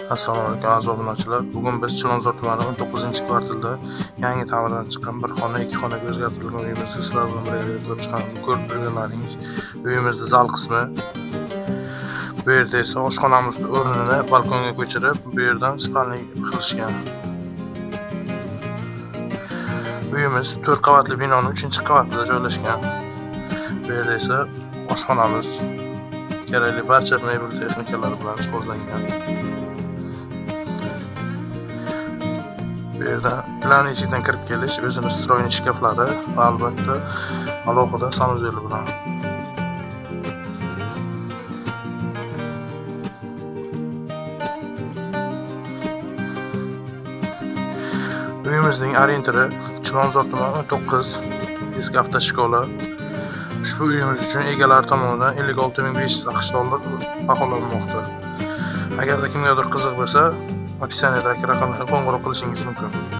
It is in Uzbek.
Assalomu alaykum, aziz obunachilar. Bugun biz Chilonzor tumani 19-kvartalda yangi ta'mirdan chiqqan bir xona, ikki xonaga o'zgartirilgan uyimizni sizlar bilan birgalikda ko'rib chiqamiz. Ko'rib turganlaringiz uyimizda zal qismi. Bu yerda esa oshxonamizni o'rnini balkonga ko'chirib, bu yerdan spalni qilishgan. Uyimiz 4 qavatli binoning 3-qavatida joylashgan. Bu yerda esa oshxonamiz kerakli barcha mebel texnikalari bilan jihozlangan. Bu yerda plan eshikdan kirib kelish, o'zini встроенный shkaflari va albatta alohida sanuzeli bilan. Uyimizning orientiri Chilonzor tumani 19, eski avtoshkola. Ushbu uyimiz uchun egalari tomonidan 56 500 AQSh dollar baholanmoqda. Agarda kimgadir qiziq bo'lsa, описаниядagi raqamlarga qo'ng'iroq qilishingiz mumkin.